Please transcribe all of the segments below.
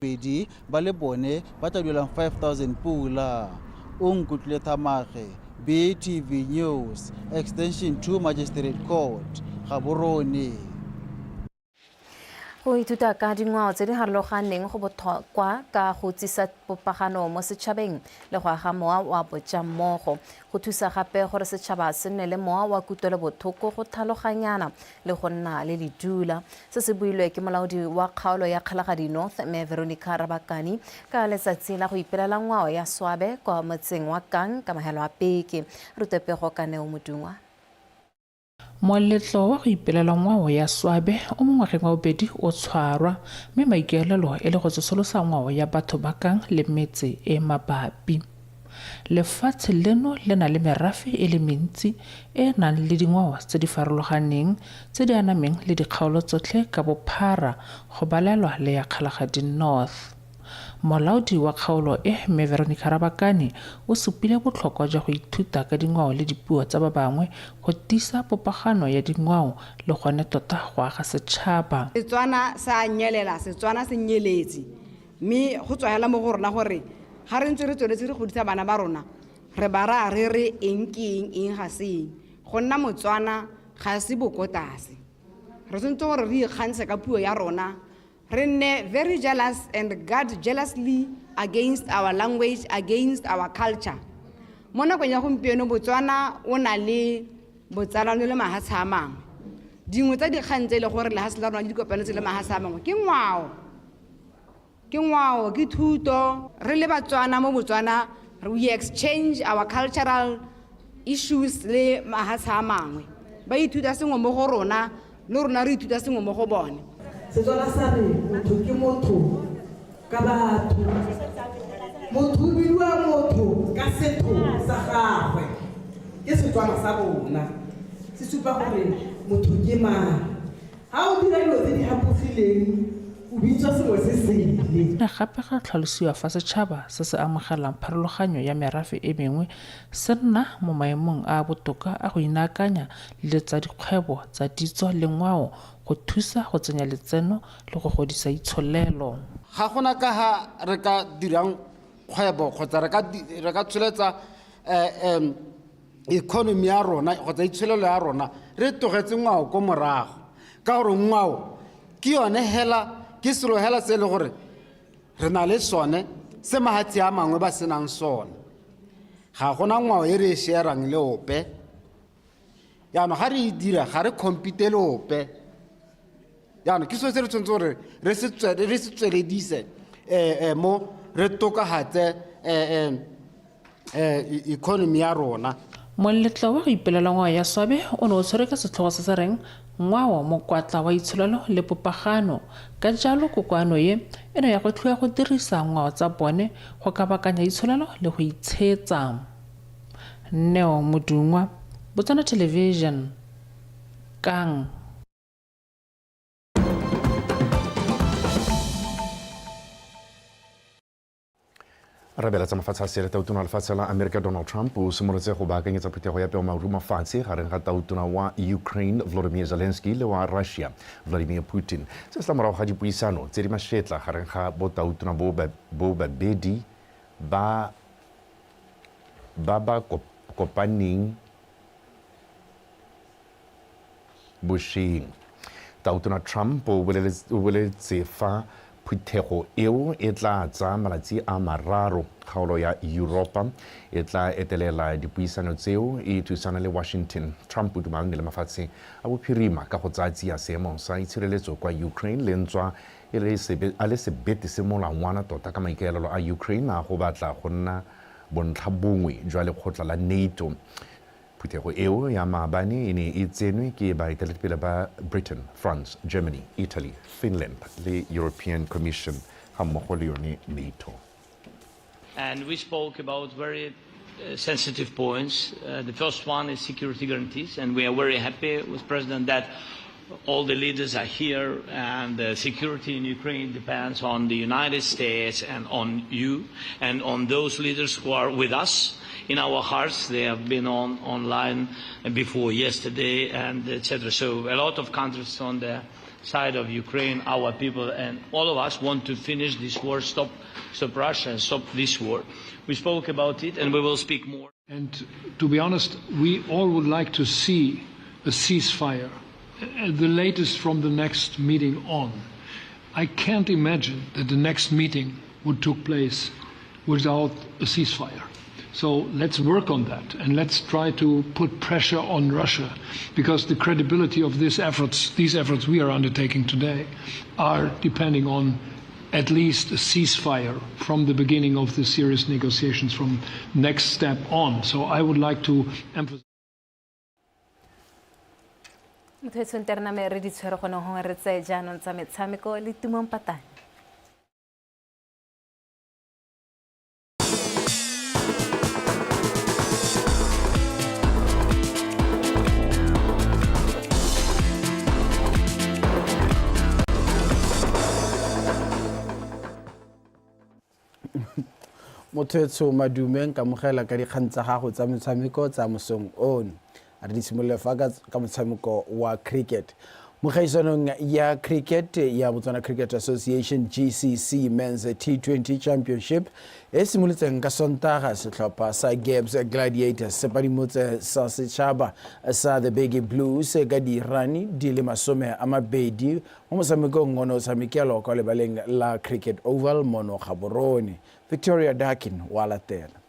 Bedi ba le bone ba tla duelang 5000 pula. O Nkutlwile Thamage, BTV News, Extension 2 Magistrate Court, Gaborone. Go ithuta ka dingwao tse di harologaneng go botlhokwa ka go tsisa popagano mo setšhabeng le go aga mowa wa bojammogo. Go thusa gape gore setšhaba se nne le mowa wa kutlwelobotlhoko, go tlhaloganyana le go nna le ledula. Se se builwe ke molaodi wa kgaolo ya Kgalagadi North, Mme Veronica Rabakani, ka letsatsi la go ipelela ngwao ya Swabe kwa motseng wa Kang ka mahelo a beke. Rutepego ka Neo Modungwa. Moletlo wa go ipelela ngwao ya Swabe o mo ngwageng wa bobedi o tshwarwa, mme maikaelelo e le go tsosolosa ngwao ya batho ba Kang le metse e mabapi. Lefatshe leno le na le merafe e le mentsi e e nang le dingwao tse di farologaneng tse di anameng le dikgaolo tsotlhe ka bophara go balelwa le ya Kgalagadi North. Molaodi wa kgaolo e, Mme Veronica Rabakane, o supile botlhokwa jwa go ithuta ka dingwao le dipuo tsa ba bangwe go tiisa popagano ya dingwao le gone tota go aga setšhaba. Setswana sa nyelela, Setswana se nyeletse. Mme go tswa hela mo go rona gore ga re ntse re tsweletse re godisa bana ba rona, re ba raya re re eng ke eng, eng ga se eng. Go nna Motswana ga se bokotase. Re tshwanetse gore re ikgantshe ka puo ya rona, re nne very jealous and guard jealously against our language, against our culture. Mo nakong ya gompieno Botswana o na le botsalano le mahatshe a mangwe. Dingwe tsa dikgang tse e le gore lehatshe la rona di kopanetse le mahatshe a mangwe ke ngwao. Ke ngwao, ke thuto. Re le Batswana mo Botswana, we exchange our cultural issues le mahatshe a mangwe. Ba ithuta sengwe mo go rona, le rona re ithuta sengwe mo go bone. Setswana sa re motho ke motho ka batho. Motho o bidiwa motho ka setho sa gagwe. Ke Setswana sa rona. Se supa gore motho ke mang. Ha o dira dilo tse di hapogileng, o bitswa sengwe se sele. Ne gape ga tlhalosiwa fa setšhaba se se amogelang pharologanyo ya merafe e mengwe se nna mo maemong a a botoka a go inaakanya le tsa dikgwebo tsa ditso le ngwao go thusa go tsenya letseno le go godisa itsholelo. Ga gona ka ha re ka dirang kgwebo kgotsa re ka tsholetsa economy ya rona kgotsa itsholelo ya rona re tlogetse ngwao ko morago, ka gore ngwao ke yone hela, ke selo hela se e le gore re na le sone se mahatshe a mangwe ba senang sone. Ga gona ngwao e re e sharang le ope. Jaanong ga re e dira ga re compete le ope. Jaanong ke selo se re tshwanetse gore re se tsweledise mo re tokafatse economy ya rona. Moletlo wa go ipelela ngwao ya Swabe o ne o tshwerwe ka setlhogo se se reng Ngwao, Mokwatla wa Itsholelo le Popagano. Ka jalo kokoano ye e ne ya gwetlhiwa go dirisa ngwao tsa bone go kabakanya itsholelo le go itshetsa. Neo Modungwa, Botswana Television, Kang. Rabela tsa mafatshe a sele. Tautona wa lefatshe la Amerika Donald Trump o simolotse go baakanyetsa phuthego ya peomaru mafatshe gareng ga tautona wa Ukraine Volodymyr Zelensky le wa Russia Vladimir Putin. Se se tla morago ga dipuisano tse di mashetla gareng ga botautona bo babedi ba ba kopaneng bosheng. Tautona Trump o boletse fa phuthego eo e tla tsaya malatsi a mararo. Kgaolo ya Yuropa e tla etelela dipuisano tseo e thusana le Washington. Trump o dumalane le mafatshe a bophirima ka go tsaya tsia seemo sa itshireletso kwa Ukraine le ntswa e le a le sebete se molangwana tota ka maikaelelo a Ukraine a go batla go nna bontlha bongwe jwa lekgotla la NATO. Phuthego eo ya maabane e ne e tsenwe ke baeteledipele ba Britain, France, Germany, Italy, Finland le European Commission ga mmogo le yone NATO. And we spoke about very sensitive points. The first one is security guarantees, and we are very happy with President that all the leaders are here, and the security in Ukraine depends on the United States and on you and on those leaders who are with us in our hearts. They have been on online before yesterday, and etc. So a lot of countries on the side of Ukraine, our people, and all of us want to finish this war, stop, stop Russia, and stop this war. We spoke about it, and we will speak more. And to be honest, we all would like to see a ceasefire, the latest from the next meeting on. I can't imagine that the next meeting would take place without a ceasefire. So let's work on that and let's try to put pressure on Russia because the credibility of these efforts, these efforts we are undertaking today, are depending on at least a ceasefire from the beginning of the serious negotiations from next step on. So I would like to emphasize. Motho e tshwente re name re di tshwere gone gongwe re tseye jaanong tsa metshameko le tumong patane. Motho etsho madume nkamogela ka dikgang tsa gago tsa metshameko tsa mosong ono. A re di simolole fa ka motshameko wa cricket. Mo kgaisanong ya cricket ya Botswana Cricket Association GCC Men's T20 Championship e simolotseng ka Sontaga, setlhopha sa Gabs Gladiators se padimotse sa setšhaba sa The Biggie Blues ka dirani di le 20 mo motshamekong o ne o tshamekelwa kwa lebaleng la Cricket Oval mono Gaborone. Victoria Dakin wa latela.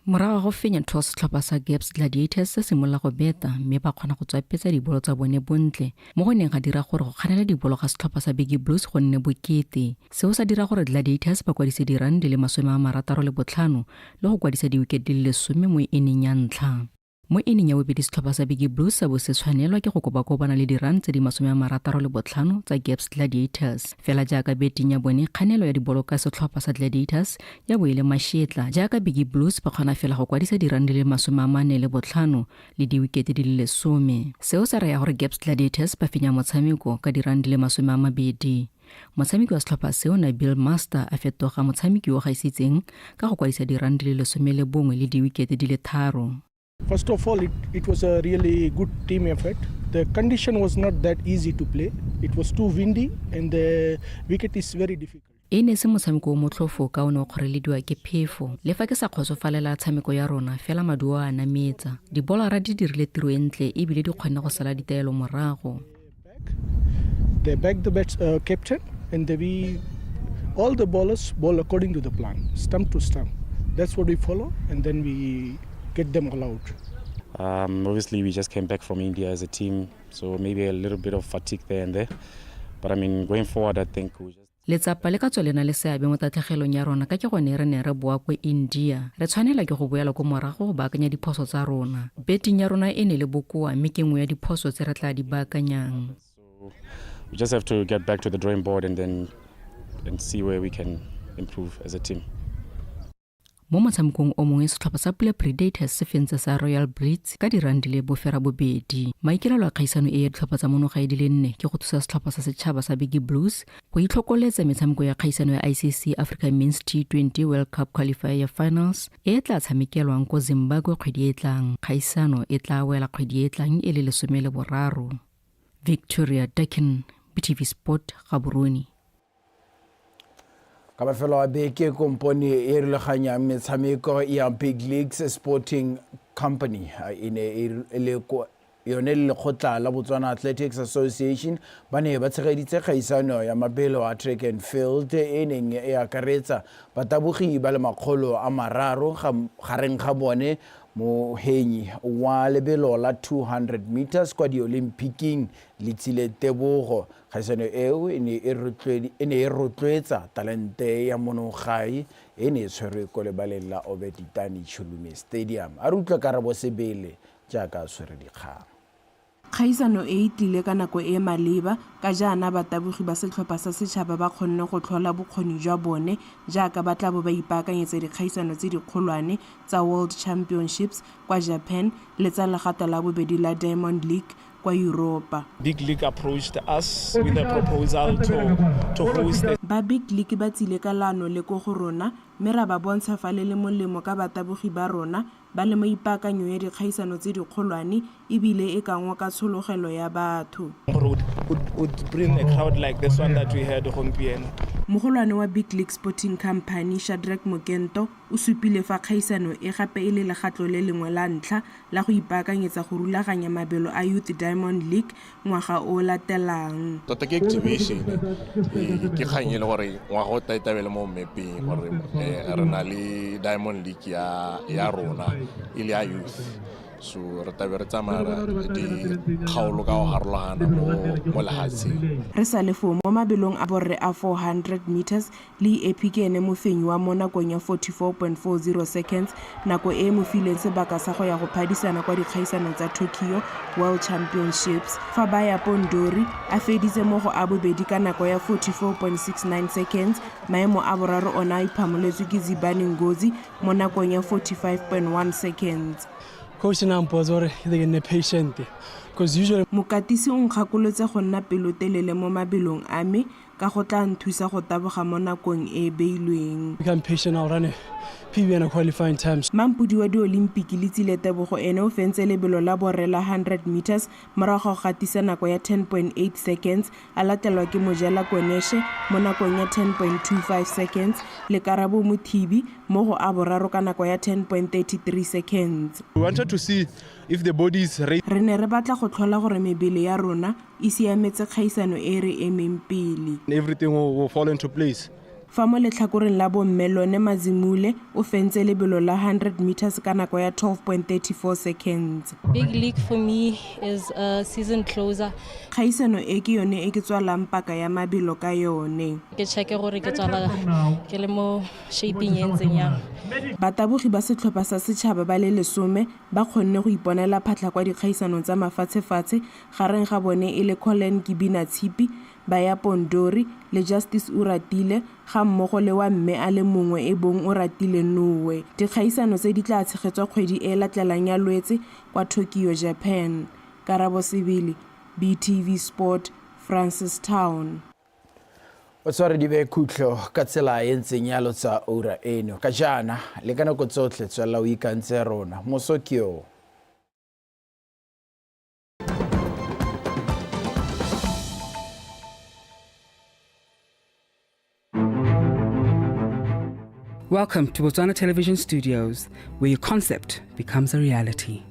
Morago ga go fenya toss, setlhopha sa Gabs Gladiators se simolola go beta mme ba kgona go tswapetsa dibolo tsa bone bontle mo go neng ga dira gore go kganela dibolo ga setlhopha sa Biggie Blues go nne bokete. Seo sa dira gore Gladiators ba kwadise di-run di le 65 le go kwadisa di-wicket di le 10 mo inning ya ntlha. Mo inning ya bobedi setlhopha sa Biggie Blues sa bo se tshwanelwa ke go kobakobana le di-run tse di 65 tsa Gabs Gladiators. Fela jaaka betting ya bone, kganelo ya dibolo ka setlhopha sa Gladiators ya bo e le mashetla jaaka Biggie Blues ba kgona fela go kwadisa di-run di le 45 le di-wicket di le 10. Seo sa raya gore Gabs Gladiators ba fenya motshameko ka di-run di le 20. Motshameki wa setlhopha seo Nabil Master a fetoga motshameki yo o gaisitseng ka go kwadisa di-run di le 11 le di-wicket di le 3. First of all, it was a really good team effort. The condition was not that easy to play. It was too windy and the wicket is very difficult. E ne se motshameko o motlhofo ka o ne o kgorelediwa ke phefo. Le fa ke sa kgotsofalela tshameko ya rona, fela maduo a nametsa. Dibolara di dirile tiro e ntle ebile di kgonne go sala ditaelo morago. They back the bats, captain, and we all the bowlers bowl according to the plan, stump to stump. That's what we follow, and then we get them all out. Obviously, we just came back from India as a team, so maybe a little bit of fatigue there and there. But I mean, going forward, I think we just Letsapa le ka tswa le na le seabe mo tatlhegelong ya rona ka ke gone re ne re boa ko India. Re tshwanela ke go boela ko morago go baakanya diphoso tsa rona. Betting ya rona e ne le bokoa mme ke nngwe ya diphoso tse re tla di baakanyang. We just have to get back to the drawing board and then and see where we can improve as a team. Mo motshamekong o mongwe setlhopha sa Pula Predators se fentse sa Royal Blitz ka di-run di le 92. Maikaelelo a kgaisano e ya ditlhopha tsa monogae di le 4 ke go thusa setlhopha sa setšhaba sa Biggie Blues go itlhokoletsa metshameko ya kgaisano ya ICC Africa Men's T20 World Cup Qualifier Finals e e tla tshamekelwang ko Zimbabwe kgwedi e tlang. Kgaisano e tla wela kgwedi e tlang e le 13. Victoria Dakin, BTV Sport, Gaborone. Ka mafelo a beke kompone e rulaganyang metshameko ya Big Leagues Sporting Company e ne e le yone le lekgotla la Botswana Athletics Association ba ne ba tshegeditse kgaisano ya mabelo a track and field e neng e akaretsa batabogi ba le 300 gareng ga bone mohenyi wa lebelo la 200 meters kwa di-Olympiking Letsile Tebogo. Kgaisano eo e ne e rotloetsa talente ya monogae e ne e tshwerwe ko lebaleng la Obed Itani Chulume Stadium. A re utlwe Karabo Sebele jaaka a tshwere dikgang. Kgaisano e e tlile ka nako e maleba ka jaana batabogi ba setlhopha sa setšhaba ba kgonne go tlhola bokgoni jwa bone jaaka ba tla bo ba ipaakanyetsa dikgaisano tse dikgolwane tsa World Championships kwa Japan le tsa legato la bobedi la Diamond League kwa Europa. Big League approached us with a proposal to host. Ba Big League ba tsile ka leano le ko go rona Mme ra ba bontsha fa le le molemo ka batabogi ba rona ba le mo ipaakanyong ya dikgaisano tse dikgolwane e bile e ka ngoka tshologelo ya batho. Gore would bring a crowd like this one that we had gompieno. Mogolwane wa Big League Sporting Company, Shadrack Mokento, o supile fa kgaisano e gape e le legatlo le lengwe la ntlha la go ipaakanyetsa go rulaganya mabelo a Youth Diamond League ngwaga o o latelang. Tota ke activation, ke kgang e le gore ngwaga o tla mo mmepeng gore re na le Diamond League ya rona e le ya youth, so re tlabe re tsamaya dikgaolo ka go harologana mo lehatsheng. Re sa le foo, mo mabelong a borre a 400 meters, le Epi ke ene mofenyi wa mo nakong ya 44.40 seconds, nako e e mo fileng sebaka sa go ya go phadisana kwa dikgaisanong tsa Tokyo World Championships, fa Baya Pondori a feditse mo go a bobedi ka nako ya 44.69 seconds. Maemo a boraro ona a iphamoletswe ke Zibani Ngozi mo nakong ya 45.1 seconds. Coach na mpotsa gore ke nne patient because usually Mokatisi o nkgakolotse go nna pelotelele mo mabelong a me ka go tla nthusa go taboga mo nakong e e beilweng. Become patient, I'll run a PB and a qualifying times. Mampodi wa diolimpiki le Tsile Tebogo ene o fentse lebelo la borre la 100 meters morago ga go gatisa nako ya 10.8 seconds, a latelwa ke Mojela Koneshe mo nakong ya 10.25 seconds le Karabo Mothibi mo go a boraro ka nako ya 10.33 seconds. We wanted to see if the body is ready. Re ne re batla go tlhola gore mebele ya rona e siametse kgaisano e re emeng pele. Everything will fall into place. Fa mo letlhakoreng la bomme lone, Mazimule o fentse lebelo la 100 meters ka nako ya 12.34 seconds. Big League for me is a season closer. Kgaisano e ke yone e ke tswalang paka ya mabelo ka yone. Ke checke gore ke tswala ke le mo shaping e ntseng yang. Batabogi ba setlhopha sa setšhaba ba le 10 ba kgonne go iponela phatlha kwa dikgaisanong tsa mafatshefatshe, gareng ga bone e le Collen Kibina Tshipi, Baya Pondori le Justice Uratile, ga mmogo le wa mme a le mongwe e bong Oratile Noe. Dikgaisano tse di tla tshegetswa kgwedi e e latelang ya Lwetse kwa Tokyo, Japan. Karabo Sebele, BTV Sport, Francistown. O tshware di be khutlo ka tsela e ntseng yalo tsa ura eno ka jaana le ka nako tsotlhe, tswelela o ikantse rona. Moso ke o. Welcome to Botswana Television Studios, where your concept becomes a reality.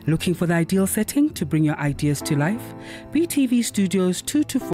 Looking for the ideal setting to bring your ideas to life? BTV Studios 2 to 4.